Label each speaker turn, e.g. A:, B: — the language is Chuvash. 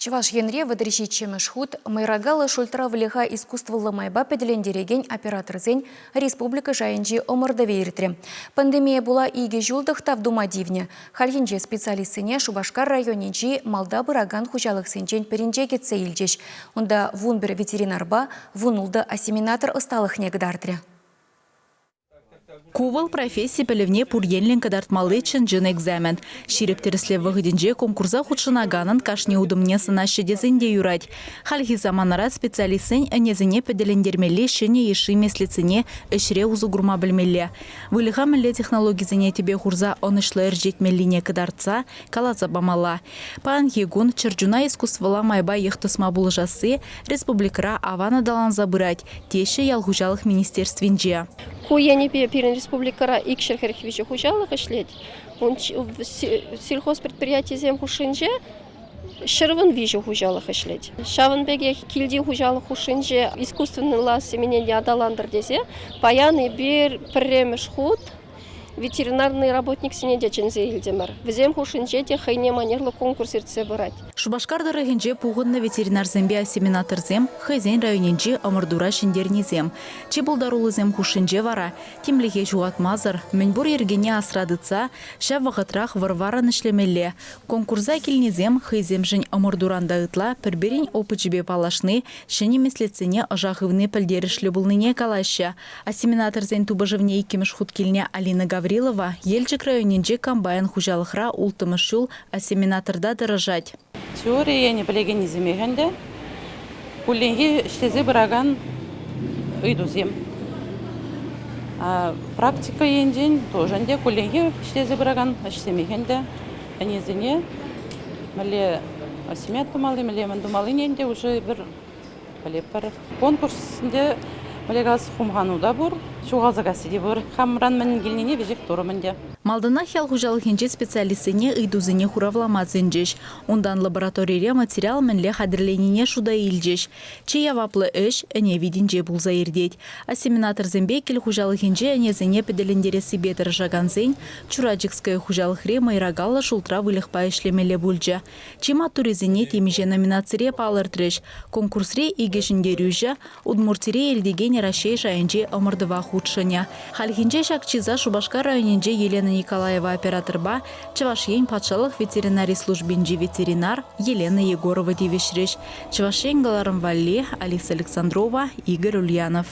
A: Чӑваш Енре 37-мӗш хут мӑйракаллӑ шултра выльӑха искусствӑллӑ майпа пӗтӗлентерекен операторсен республика шайӗнчи ӑмӑртӑвӗ иртрӗ. Пандемие пула икӗ ҫул тӑхтав тума тивнӗ. Хальхинче специалистсене Шупашкар районӗнчи малта пыракан хуҫалӑхсенчен пӗринче кӗтсе илчӗҫ. Унта 11 ветеринарпа 16 осеменатор ӑсталӑхне кӑтартрӗ.
B: Ку вӑл професси пӗлӗвне пур енлӗн кӑтартмалли чӑн-чӑн экзамен. Ҫирӗп тӗрӗслев вӑхӑтӗнче конкурса хутшӑнаканӑн кашни утӑмне сӑнаҫҫӗ тесен те юрать. Хальхи саманара специалистсен ӗнесене пӗтӗлентермелли ҫӗнӗ йышши меслетсене ӗҫре усӑ курма пӗлмелле. Выльӑха мӗнле технологисене тӗпе хурса ӑнӑҫлӑ ӗрчетмеллине кӑтартса, каласа памалла. Паянхи кун чӗрчуна искусствӑлла майпа йӑх тӑсма пулӑшасси республикӑра аван аталанса пырать, теҫҫӗ ял хуҫалӑх министерствинче.
C: Ку енӗпе пирӗн республикӑра 243 хуҫалӑх ӗҫлет. Сельхозпредприятисем хушшинче 113 хуҫалӑх ӗҫлет. Ҫавӑн пекех килти хуҫалӑх хушшинче искусственный лас имене аталантӑр тесе паян эпир пӗрремӗш хут ветеринарный работниксене те чӗнсе илтӗмӗр. Вӗсем хушшинче те хӑйне манерлӗ конкурс иртсе пырать.
B: Шупашкар тӑрӑхӗнче пухӑннӑ ветеринарсемпе осеменаторсем хӑйсен районӗнчи ӑмӑртура ҫӗнтернисем. Чи пултаруллисем хушшинче вара тимлӗхе ҫухатмасӑр, мӗнпур йӗркене асра тытса ҫав вӑхӑтрах вӑр-варрӑн ӗҫлемелле. Конкурса килнисем хӑйсемшӗн ӑмӑртуран та ытла пӗр-пӗрин опычӗпе паллашни, ҫӗнӗ меслетсене ӑша хывни пӗлтерӗшлӗ пулнине калаҫҫӗ. Осеменаторсен тупӑшӑвне иккӗмӗш хут килнӗ Алина Гаврилова Елчӗк районӗнчи Комбайн хуҫалӑхра улттӑмӗш ҫул осеменаторта тӑрӑшать.
D: Теори енӗ пӗлекеннисемех ӗнтӗ кулленхи ӗҫлесе пыракан ыйтусем. Практика енчен тоже ӗнтӗ кулленхи ӗҫлесе пыракан ӗҫсемех ӗнтӗ. Ӗнесене мӗнле осемят тумалли, мӗнле мӗн тумаллине ӗнтӗ уже пӗр Пӗлетпӗр. Конкурссенче мӗнле калас, хумхану та пур, ҫухалса касси те пур. Хамран мӗн килнине веҫех турӑм ӗнтӗ.
B: Малтанах ял хуҫалӑхӗнчи специалистсене ыйтусене хуравлама сӗнчӗҫ. Унтан лабораторире материал мӗнле хатӗрленине шута илчӗҫ. Чи яваплӑ ӗҫ ӗне витинче пулса иртет. Осеменаторсемпе кил хуҫалӑхӗнче ӗнесене пӗтӗлентерессипе тӑрӑшакансен Чурачикское хуҫалӑхри мӑйракаллӑ шултра выльӑхпа ӗҫлемелле пулчӗ. Чи маттуррисене темиҫе номинацире палӑртрӗҫ. Конкурсри икӗ ҫӗнтерӳҫӗ Удмуртире иртекен Раҫҫей шайӗнчи ӑмӑртӑва хутшӑнӗ. Хальхинче ҫак чыса Шупашкар районӗнчи Елена Николаева операторпа Чӑваш Ен патшалӑх ветеринари службинчи ветеринар Елена Егорова тивӗҫрӗҫ. Чӑваш Ен кӑларӑм валли Алиса Александрова, Игорь Ульянов.